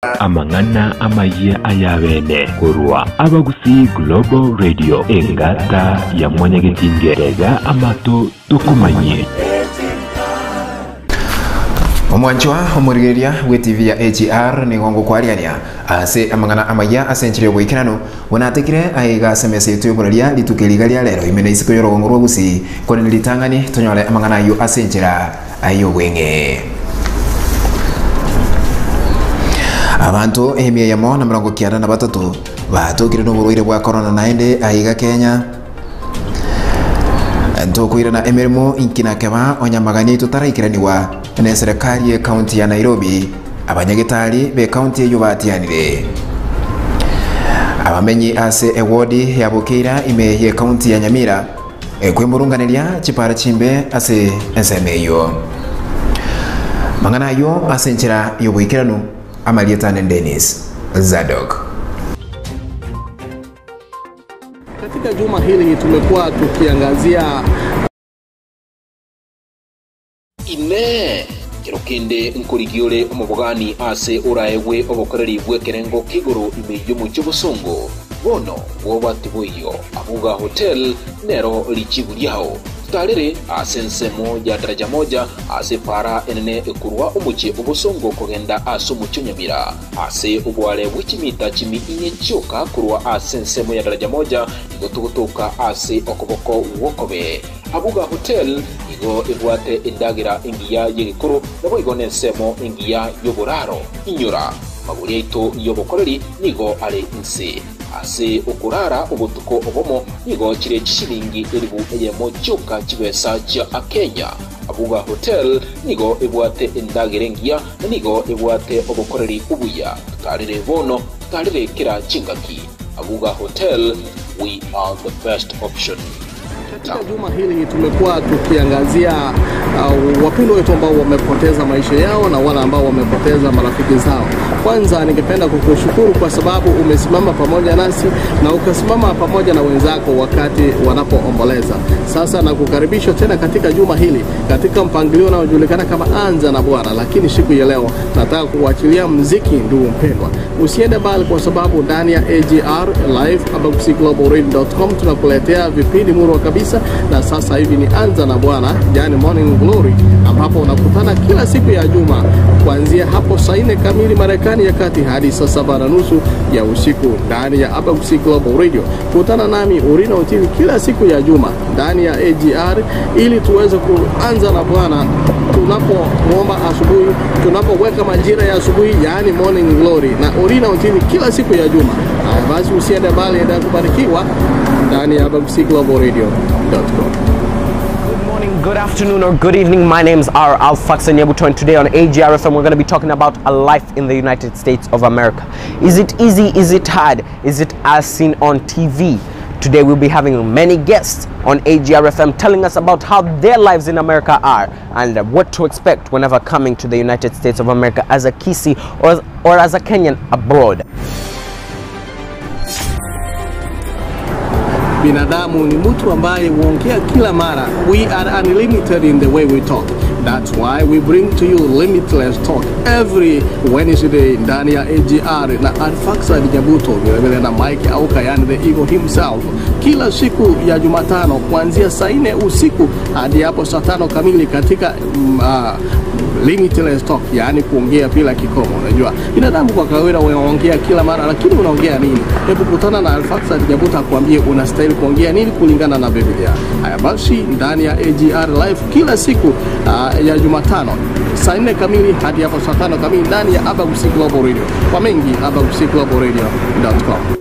Amang'ana amayia ay'abeene korwa Abagusii Global Radio, engata ya Mwanyagetinge, tega amato tokomanyie. Omwanchwa omorigereria bw'ETV ya AGR nigo ngokwariania ase amang'ana amayia ase enchera y'oboikeranu buna atekire aiga ase emesa yaito y'oboraria rituko eri iga ria rero ime na isiko y'orogongo rwa Gusii korende ritang'ani tonyore amang'ana ayio ase enchera ay'obweng'e. Abanto emia eyemo na 93 batokire noborwaire bwa korona naende aiga Kenya. Ntokoirana emeremo inki na keba onye amagani aito taraikeranigwa neserekari y'ekaunti ya Nairobi, abanyagetari b'ekaunti eyio batianire. Abamenyi ase ewodi ya Bokeira ime y'ekaunti ya Nyamira Ekwemurunganeria chipara chimbe ase ensemo eyio. Mang'ana ayio ase enchera y'oboikeranu, amarieta ane Dennis Zadok. Katika juma hili tumekuwa tukiangazia. Inee! Kero kende nkorigia ore omobogani aase oraegwe obokoreri bw'ekerengo kia igoro ime y'omochie obosongo? Bono bwoba tiboiyo, Abuga Hotel nero richibu riao. Totarere ase ensemo ya Daraja Moja ase epaara enene ekorwa omochie obosongo kogenda ase omochie o Nyamira, ase oboare bwe chimita chimi inye chioka korwa ase ensemo ya Daraja Moja nigo togotoka ase okoboko gw'okobee. Abuga Hotel nigo ebwate endagera engiya y'egekoro naboigo nensemo engiya y'oboraro. Inyora, amagori aito y'obokoreri nigo are inse. Ase okorara obotuko obomo nigo chire chishilingi elibu eyemo chioka chibesa chia Kenya. Abuga Hotel nigo ebwate endagera engiya na nigo ebwate obokoreri obuya. Totarere bono, totarere kera chingaki. Abuga Hotel, we are the best option. Katika juma hili tumekuwa tukiangazia uh, wapendwa wetu ambao wamepoteza maisha yao na wale ambao wamepoteza marafiki zao. Kwanza ningependa kukushukuru kwa sababu umesimama pamoja nasi na ukasimama pamoja na wenzako wakati wanapoomboleza. Sasa nakukaribisha tena katika juma hili katika mpangilio unaojulikana kama Anza na Bwana, lakini siku ya leo nataka kuachilia mziki, ndugu mpendwa, usiende mbali, kwa sababu ndani ya AGR Live abagusii-global-radio.com tunakuletea vipindi murwa kabisa, na sasa hivi ni Anza na Bwana, yani Morning Glory, ambapo unakutana kila siku ya juma kuanzia hapo saa nne kamili Marekani ya kati hadi saa saba na nusu ya usiku ndani ya Abagusii Global Radio. Kutana nami Urino TV kila siku ya juma ndani ya AGR ili tuweze kuanza na Bwana tunapomwomba asubuhi, tunapoweka majira ya asubuhi, yaani Morning Glory na Orina TV kila siku ya juma. Haya basi, usiende mbali, endelea kubarikiwa ndani ya abagusiiglobalradio.com. Good morning, good afternoon, or good evening. My name's R. Alfaxan Nyabuto, and today on AGRFM, we're going to be talking about a life in the United States of America. Is it easy? Is it hard? Is it as seen on TV? Today, we'll be having many guests on AGRFM telling us about how their lives in America are and what to expect whenever coming to the United States of America as a Kisii or as a Kenyan abroad. Binadamu ni mtu ambaye huongea kila mara. We are unlimited in the way we talk. That's why we bring to you Limitless Talk every Wednesday ndani ya AGR na Alfaxad Nyabuto vilevile na Mike Auka, yani the Eagle himself, kila siku ya Jumatano kuanzia saa nne usiku hadi hapo saa tano kamili katika Limitless Talk, yani kuongea bila kikomo. Unajua binadamu kwa kawaida unaongea kila mara, lakini unaongea nini? Hebu kutana na Alfaxad Nyabuto akwambie unastahili kuongea nini kulingana na Biblia. Haya basi, ndani ya AGR Live kila siku ya Jumatano saa nne kamili hadi hapo saa tano kamili ndani ya Abagusii Global Radio. Kwa mengi abagusiiglobalradio.com.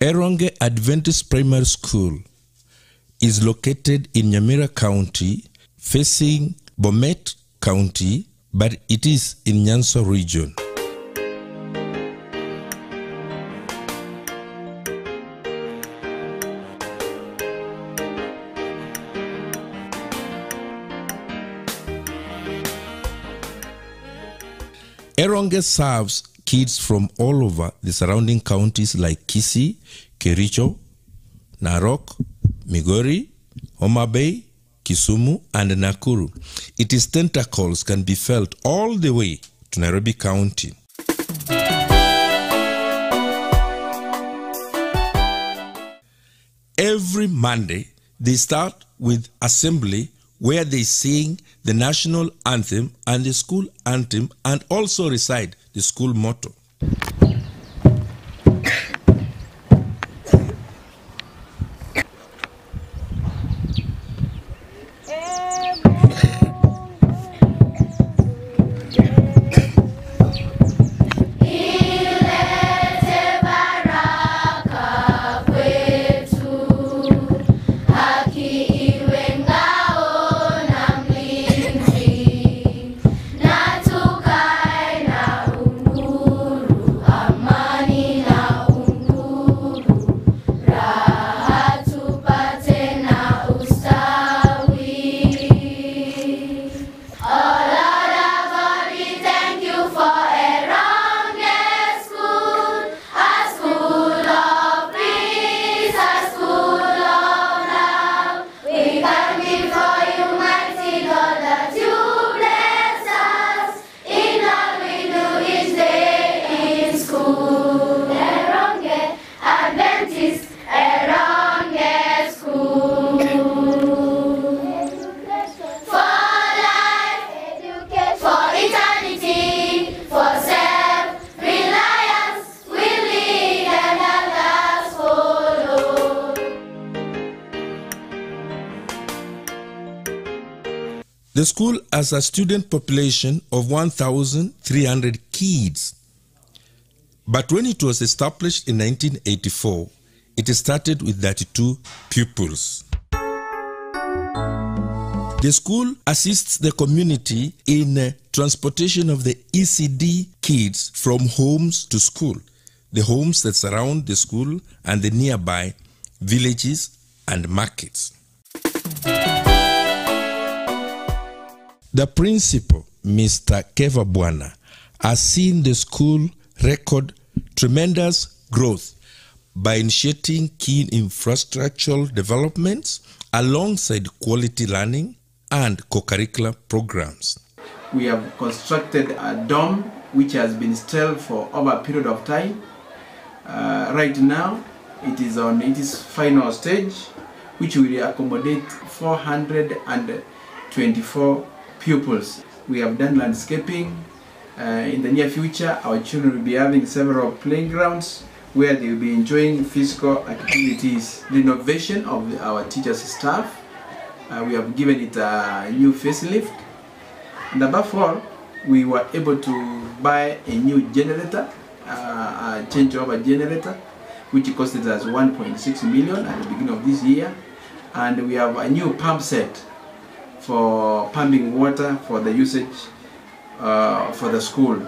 Eronge Adventist Primary School is located in Nyamira County, facing Bomet County, but it is in Nyanza region. Eronge serves kids from all over the surrounding counties like Kisii, Kericho, Narok, Migori, Homa Bay, Kisumu, and Nakuru. Its tentacles can be felt all the way to Nairobi County. Every Monday, they start with assembly where they sing the national anthem and the school anthem and also recite the school motto. The school has a student population of 1,300 kids. But when it was established in 1984, it started with 32 pupils. The school assists the community in transportation of the ECD kids from homes to school, the homes that surround the school and the nearby villages and markets. The principal, Mr. Keva Bwana, has seen the school record tremendous growth by initiating key infrastructural developments alongside quality learning and co-curricular programs. We have constructed a dome which has been still for over a period of time. Right now, it is on its final stage, which will accommodate 424 pupils. We have done landscaping. In the near future, our children will be having several playgrounds where they will be enjoying physical activities. Renovation of our teachers' staff. We have given it a new facelift. And above all, we were able to buy a new generator, a changeover generator, which costed us 1.6 million at the beginning of this year. And we have a new pump set for pumping water for the usage for the school.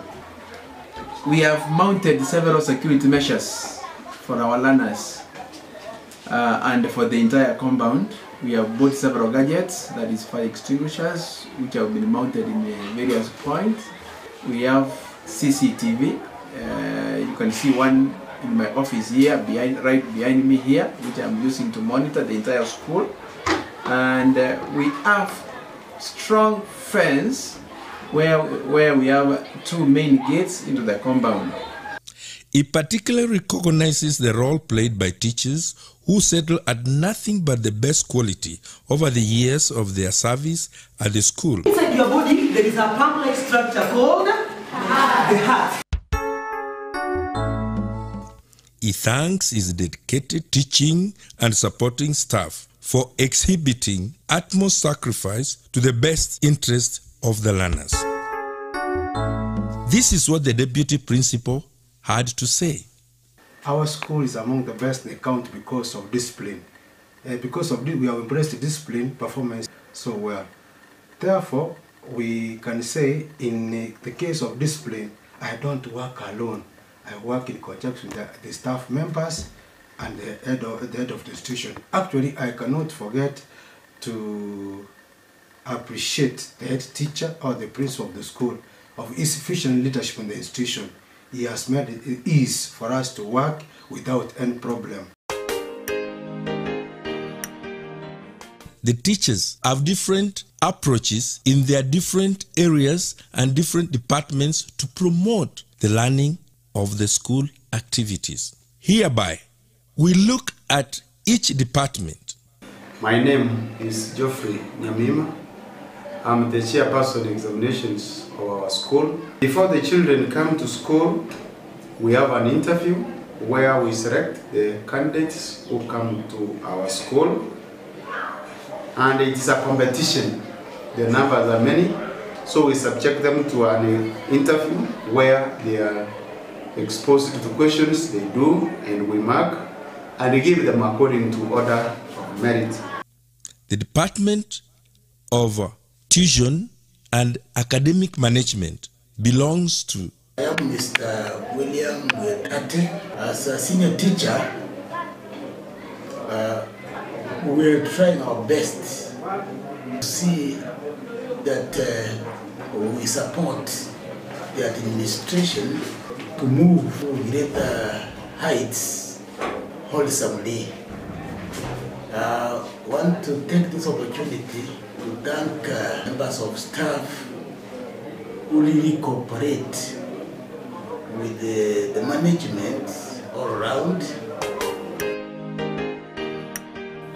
We have mounted several security measures for our learners and for the entire compound. We have bought several gadgets, that is fire extinguishers, which have been mounted in various points. We have CCTV. You can see one in my office here, right behind me here, which I'm using to monitor the entire school. And we have strong fence where we have two main gates into the compound. He particularly recognizes the role played by teachers who settle at nothing but the best quality over the years of their service at the school. Inside your body, there is a pump-like structure called the heart. He thanks his dedicated teaching and supporting staff for exhibiting utmost sacrifice to the best interest of the learners. This is what the deputy principal had to say. Our school is among the best in the county because of discipline. Because of this, we have embraced discipline performance so well. Therefore, we can say in the case of discipline, I don't work alone. I work in conjunction with the staff members and the head of the institution. Actually, I cannot forget to appreciate the head teacher or the principal of the school of his efficient leadership in the institution. He has made it easy for us to work without any problem. The teachers have different approaches in their different areas and different departments to promote the learning of the school activities. Hereby, we look at each department. My name is Geoffrey Nyamima. I'm the chairperson examinations of our school. Before the children come to school, we have an interview where we select the candidates who come to our school. And it is a competition. The numbers are many, so we subject them to an interview where they are exposed to questions they do, and we mark and give them according to order of merit. The Department of Tuition and Academic Management belongs to I am Mr. William Mwetate. As a senior teacher, we are trying our best to see that we support the administration to move to greater heights wholesomely. I want to take this opportunity to thank members of staff who really cooperate with the management all around.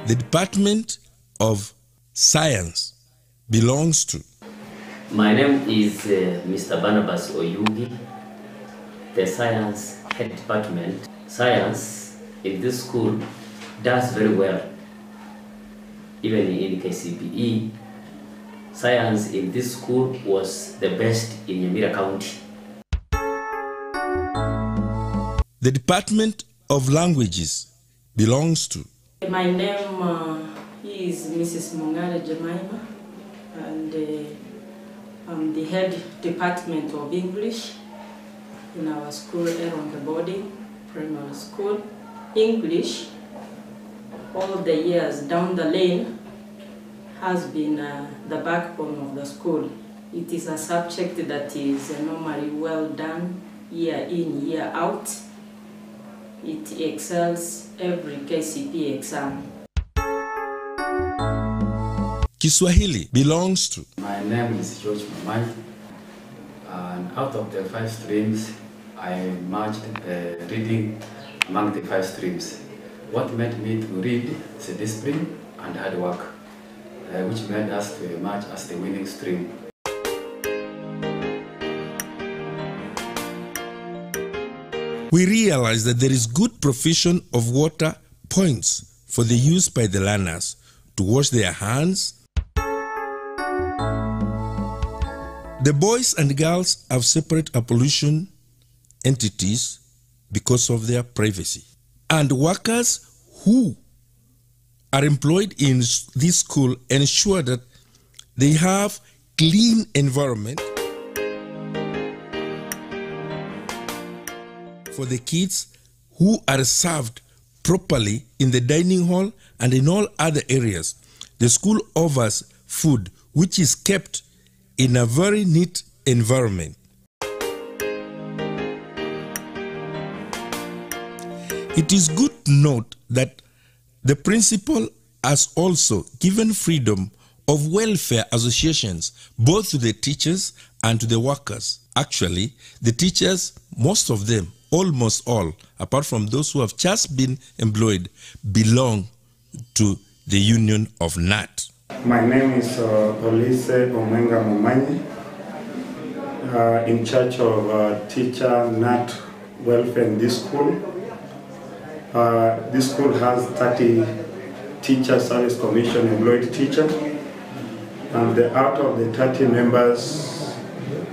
The Department of Science belongs to. My name is Mr. Barnabas Oyugi, the Science Head Department. Science in this school does very well. Even in KCPE, science in this school was the best in Nyamira County. The Department of Languages belongs to. My name is Mrs. Mungare Jemima, and I'm the head department of English in our school, Eronge Boarding Primary School. English, all the years down the lane, has been the backbone of the school. It is a subject that is normally well done year in, year out. It excels every KCPE exam. Kiswahili belongs to. My name is George Mamai, and out of the 5 streams, I merged the reading among the 5 streams. What made me to read is a discipline and hard work, which made us to emerge as the winning stream. We realize that there is good provision of water points for the use by the learners to wash their hands. The boys and girls have separate ablution entities because of their privacy. And workers who are employed in this school ensure that they have clean environment for the kids who are served properly in the dining hall and in all other areas. The school offers food which is kept in a very neat environment. It is good to note that the principal has also given freedom of welfare associations both to the teachers and to the workers. Actually, the teachers, most of them, almost all, apart from those who have just been employed, belong to the union of NAT. My name is Olise Omwenga Momanyi, in charge of teacher NAT welfare in this school. This school has 30 Teacher Service Commission employed teachers, and out of the 30 members,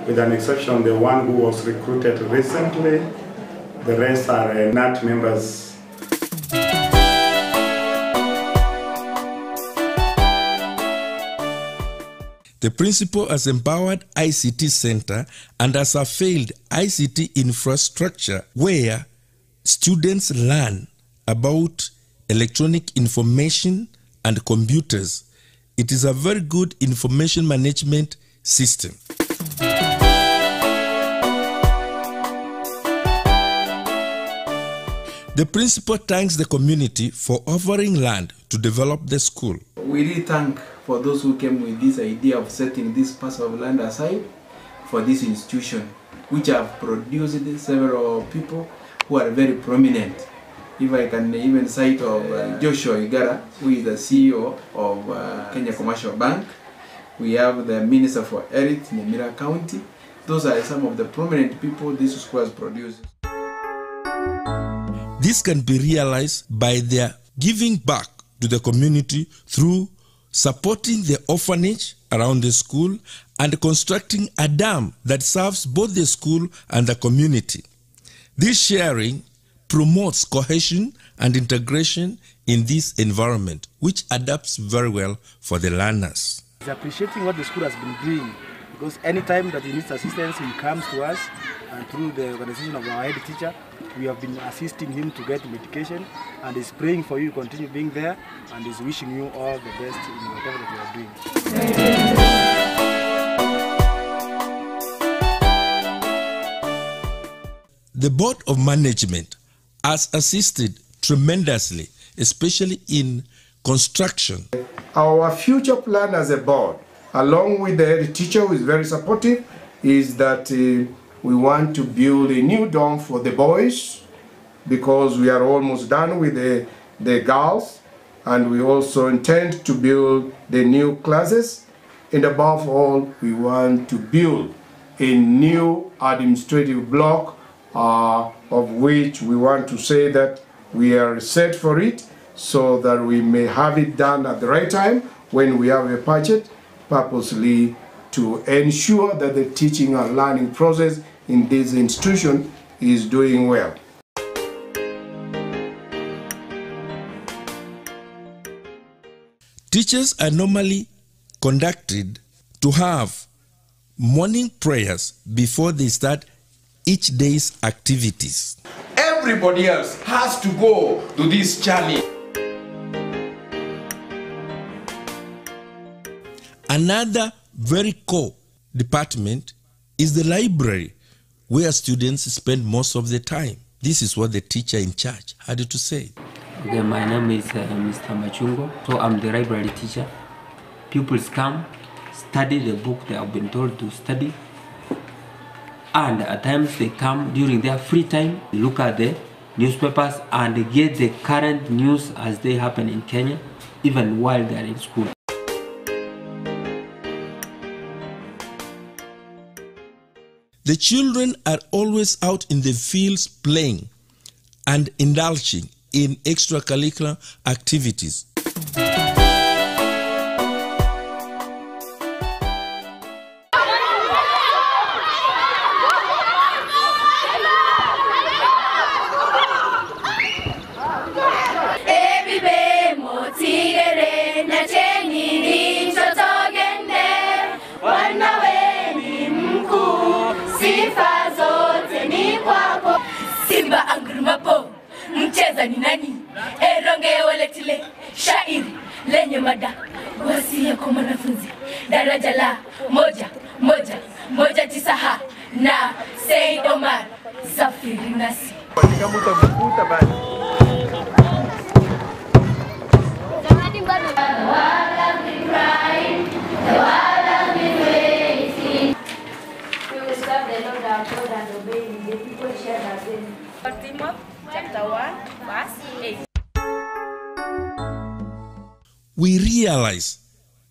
with an exception the one who was recruited recently, the rest are NAT members. The principal has empowered ICT Center and has availed ICT infrastructure where students learn about electronic information and computers. It is a very good information management system. The principal thanks the community for offering land to develop the school. We really thank for those who came with this idea of setting this parcel of land aside for this institution, which have produced several people who are very prominent. If I can even cite of Joshua Igara, who is the CEO of Kenya Commercial Bank. We have the Minister for Health in Nyamira County. Those are some of the prominent people this school has produced. This can be realized by their giving back to the community through supporting the orphanage around the school and constructing a dam that serves both the school and the community. This sharing promotes cohesion and integration in this environment, which adapts very well for the learners. He's appreciating what the school has been doing, because anytime that he needs assistance, he comes to us, and through the organization of our head teacher, we have been assisting him to get medication, and he's praying for you to continue being there, and he's wishing you all the best in whatever that you are doing. The Board of Management has assisted tremendously, especially in construction. Our future plan as a board, along with the head teacher who is very supportive, is that we want to build a new dorm for the boys, because we are almost done with the girls, and we also intend to build the new classes, and above all, we want to build a new administrative block, of which we want to say that we are set for it, so that we may have it done at the right time when we have a budget, purposely to ensure that the teaching and learning process in this institution is doing well. Teachers are normally conducted to have morning prayers before they start each day's activities. Everybody else has to go to this journey. Another very core department is the library, where students spend most of the time. This is what the teacher in charge had to say. Okay, my name is Mr. Machungo. So I'm the library teacher. Pupils come, study the book they have been told to study. And at times they come during their free time, look at the newspapers and get the current news as they happen in Kenya, even while they are in school. The children are always out in the fields playing and indulging in extracurricular activities. Simba angurumapo, mcheza ni nani? Eronge waletile, shairi lenye mada wasia kwa mwanafunzi daraja la 1 1 1 9 ha na Said Omar, safiri nasi. We will serve the Lord our God and obey him. The people share the same. Timothy chapter 1, verse 8. We realize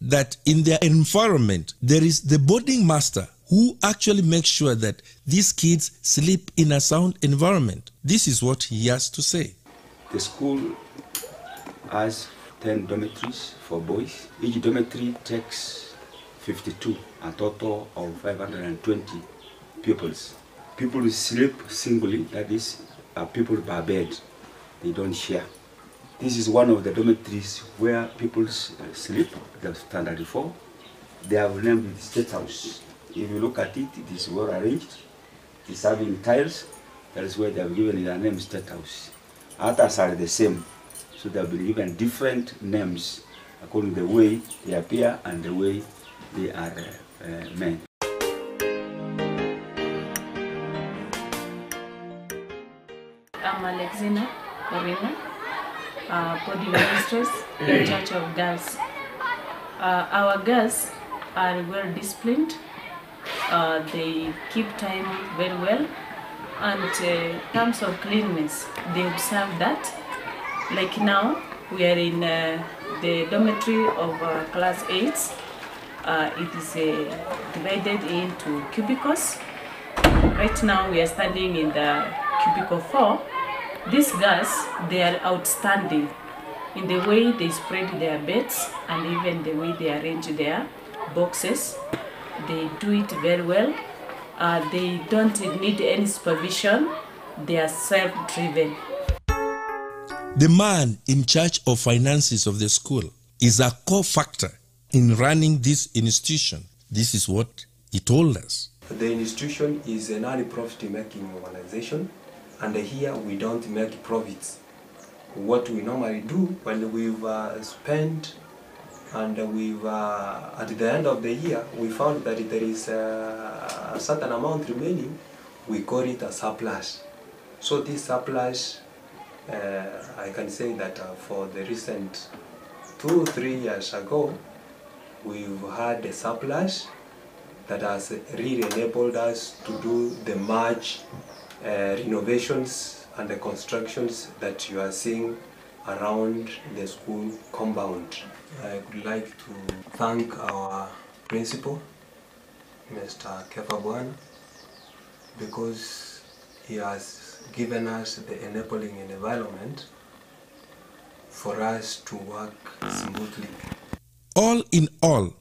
that in their environment, there is the boarding master who actually makes sure that these kids sleep in a sound environment. This is what he has to say. The school has 10 dormitories for boys. Each dormitory takes 52, a total of 520 pupils. People sleep singly, that is, people per bed. They don't share. This is one of the dormitories where people sleep, the standard 4. They have named it State House. If you look at it, it is well arranged. It is having tiles. That is where they have given the name State House. Others are the same. So they have been given different names according to the way they appear and the way they are meant. I'm Alexina Corina. uh, boarding mistress in charge of girls. Uh, our girls are well disciplined. Uh, they keep time very well. And uh, in terms of cleanliness, they observe that. Like now, we are in uh, the dormitory of uh, class 8. Uh, it is uh, divided into cubicles. Right now, we are standing in the cubicle 4. These girls, they are outstanding in the way they spread their beds and even the way they arrange their boxes. They do it very well. Uh, they don't need any supervision. They are self-driven. The man in charge of finances of the school is a core factor in running this institution. This is what he told us. The institution is a non-profit making organization, and here we don't make profits. What we normally do when we've spent and we've at the end of the year we found that there is a certain amount remaining, we call it a surplus. So this surplus, I can say that for the recent 2-3 years ago, we've had a surplus that has really enabled us to do the much renovations and the constructions that you are seeing around the school compound. I would like to thank our principal, Mr. Kefa Bwana, because he has given us the enabling environment for us to work smoothly. All in all,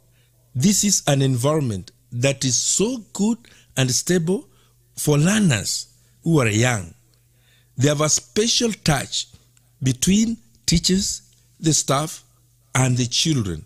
this is an environment that is so good and stable for learners who are young. They have a special touch between teachers, the staff, and the children.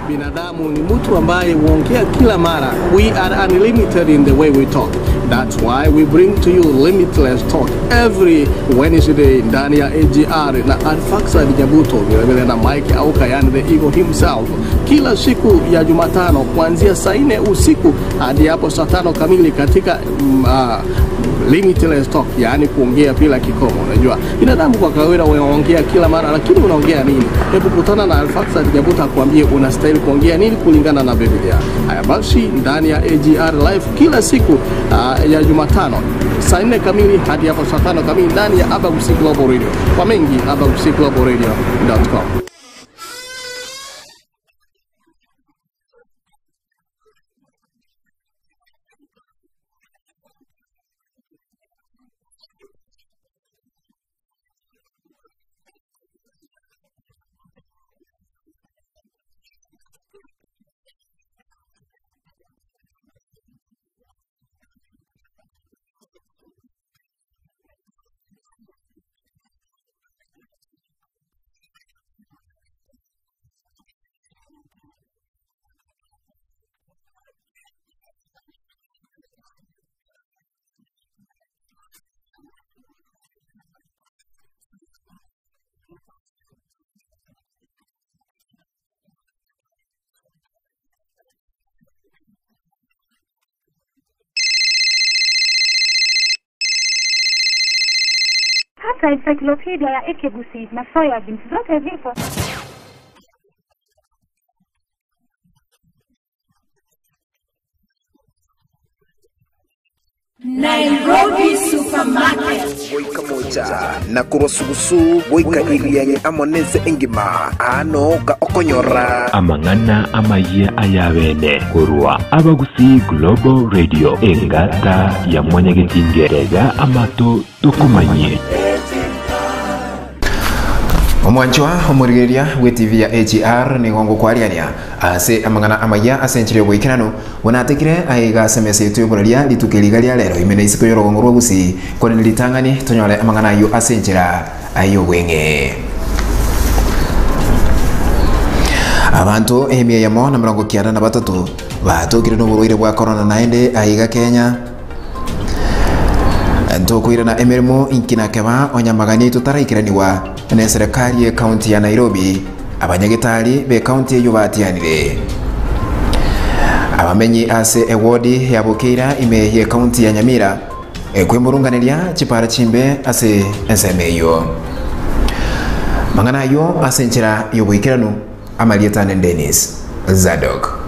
Binadamu ni mtu ambaye huongea kila mara. We are unlimited in the way we talk. That's why we bring to you Limitless Talk every Wednesday ndani ya AGR na Alfaxad Nyabuto, vilevile na Mike Auka, yani the Eagle himself, kila siku ya Jumatano kuanzia saa nne usiku hadi hapo saa tano kamili katika Limitless Talk, yani kuongea bila kikomo. Unajua binadamu kwa kawaida unaongea kila mara, lakini unaongea nini? Hebu kutana na Alfaxad Nyabuto akwambie unastahili kuongea nini kulingana na Biblia. Haya basi, ndani ya AGR Live kila siku ya Jumatano saa nne kamili hadi hapo saa tano kamili ndani ya Abagusii Global Radio. Kwa mengi, abagusiiglobalradio.com. Hata encyclopedia ya Ekegusi na soya beans zote zipo. Nairobi Supermarket. Goika moja na kurwa sugusu goika irianye amonese engima ano ka okonyora amang'ana amaiye ayabene korwa Abagusii Global Radio engata ya mwanyagetingerega amato tokomanye. Omwanchwa omorigeria bwe TV ya AGR nigo ngokwariania ase amang'ana amaya ase enchera ya oboikeranu bonatekire aiga ase emesa yetu yoboraria rituko eriga ria rero ime na isiko ya orogongo rwa gusii korende ritang'ani tonyore amang'ana aywo ase enchera aye obweng'e. Abanto emia eyemo na 93 batokire noborwaire bwa korona naende aiga Kenya. Ntokoirana emeremo inki na keba onye amagani aito taraikeraniwa neserekari ye county ya Nairobi, abanyagetari be county eyio batianire. Abamenyi ase ewodi ya Bokeira ime ye county ya Nyamira ekwemurunganeria chipara chimbe ase ensemo eyio. Mang'ana ayio ase enchera y'oboikeranu, amarieta ane Dennis Zadok.